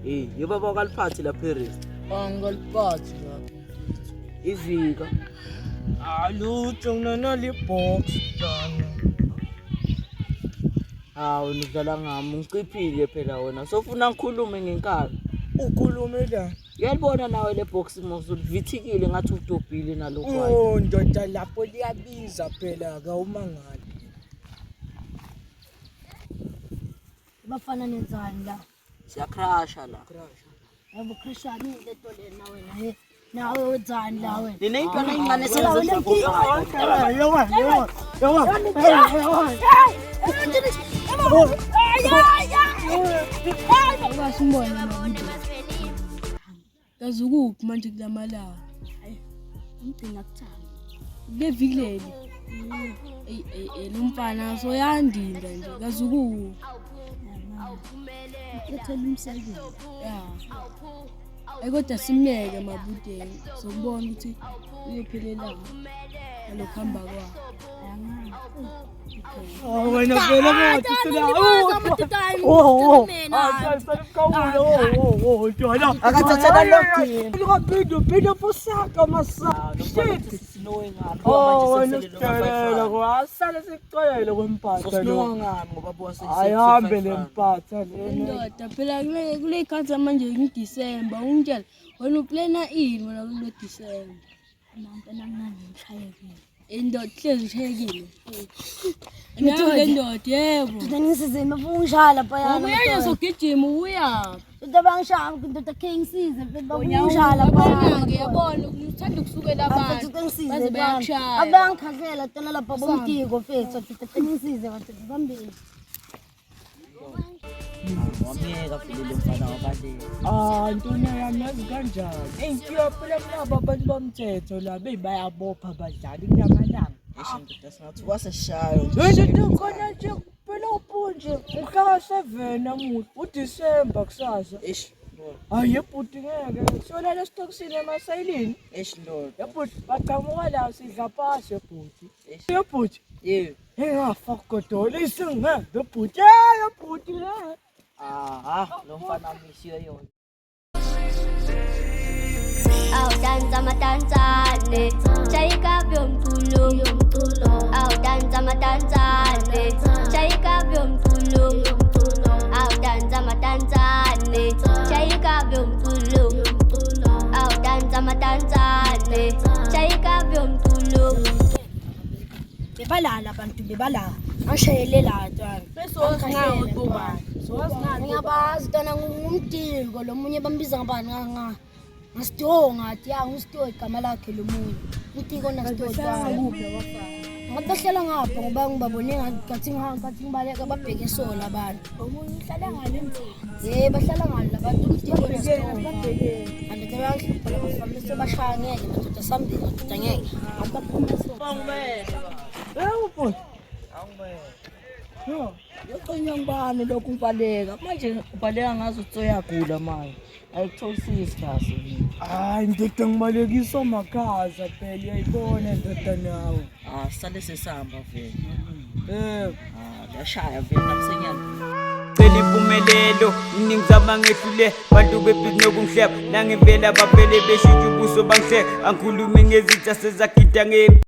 Hey, yebo bakaliphathi la Paris. Angaliphathi lapho. Ivika. Alutho nginanali box dana. Hawu nidlala ngami ngiciphile phela wena. Sofuna ngikhulume ngenkani. Ukhulume la. Uyalibona nawe le box mos ulivithikile ngathi udobhile nalokho. Oh ndoda lapho liyabiza phela kawumangali. Bafana nenzani la? Siyacrasha la. Yabo crashani le nto lena wena he. Nawe wenzani la wena? Nina intwana ingane Simbone mabude. Kazi ukuphi manje kulamalanga? Hayi, umgcina kuthanda. Kule viki leli. Ey ey ey lo mfana soyandinda nje kazi ukuphi? Uthole umsebenzi. Ya. Ayi kodwa simyeke mabudeni sokubona ukuthi uyophelela nalokuhamba kwakhe. Oh wena vele manje sila. Oh oh. Oh oh ntwana. Akathathela lokugcina. Likapido pido posaka masa. Shit. Sinowe ngami. Oh wena usicela kwasale sicela kwempatha lo. Sinowe ngami ngoba buwa Ayihambe lempatha lena. Ndoda phela kule khathi manje ngiDisemba ungitshela wena uplana ini wena kulo Disemba. Nampela mnandi ngishayekile. Indoda hlezi ushayekile. Nawe le ndoda yebo. Ndoda ngisize mabungishaya lapha yana. Ubuya sogijima ubuya. Ndoda bangishaya ndoda ke ngisize mfethu babungishaya lapha yana. Yabona-ke yabona uthanda ukusukela abantu. Mfethu ngisize. Baze bayakushaya. Abangikhalela tona lapha bomtiko mfethu. Ndoda ngisize mfethu bambili. Wamyeka vele lo mfana wabaleka. Ah ntona yami yazi kanjani? Inkinga phela nabo abantu bomthetho la bebayabopha abadlali kulamalanga. Eish ndoda singathi waseshayo nje. Nje nto khona nje phela upunje umhla ka-7 namuhla uDisemba kusasa. Eish ndoda. Hayi yebhuti ngeke solala esitokisini emasayilini. Eish ndoda. Yebhuti baqhamuka la sidla pasi yebhuti. Eish. Yebhuti Yebo. engafa kugodola isingeke yebhuti. Yebhuti le. Aha, lo mfana amisiwe yona. Awudansa matanzane, shayika yomculo. Awudansa matanzane, shayika yomculo. Awudansa matanzane, shayika yomculo. Awudansa matanzane, shayika yomculo. Bebalala abantu bebalala. Angishayele la twana. Besowazi bobani. Sowazi Ngiyabazi twana ngumdingo lo munye bambiza ngabani nga ngasito ngathi ya ngusito igama lakhe lo munye. Umdingo nasito twana. Kuphi abafana? Ngathi bahlala ngapha ngoba ngibabone ngathi ngihamba ngathi ngibaleka babheke sola abantu. Omunye uhlala ngale mzansi. Eh bahlala ngale labantu umdingo nasito. Andoda bayangihlupha labafana bese bashaya ngeke madoda sambili madoda ngeke. Ngathi baphuma so. Yebo bhuti. Yo. Yoqonywa ngubani lokhu ubaleka? Manje ubaleka ngazo uthi uyagula manje. Ayikutholisisi kahle mina. Hayi ndoda ngibalekiswa makhaza phela uyayibona ndoda nawe. Ah, sale sesihamba vele. Eh Ah, liyashaya vele nakusenyana. Cela impumelelo iningi zama ngehlule bantu bebhizi nokungihleba nangivela bavele beshintsha ubuso bangihleka angikhulumi ngezitha sezagida ngempi.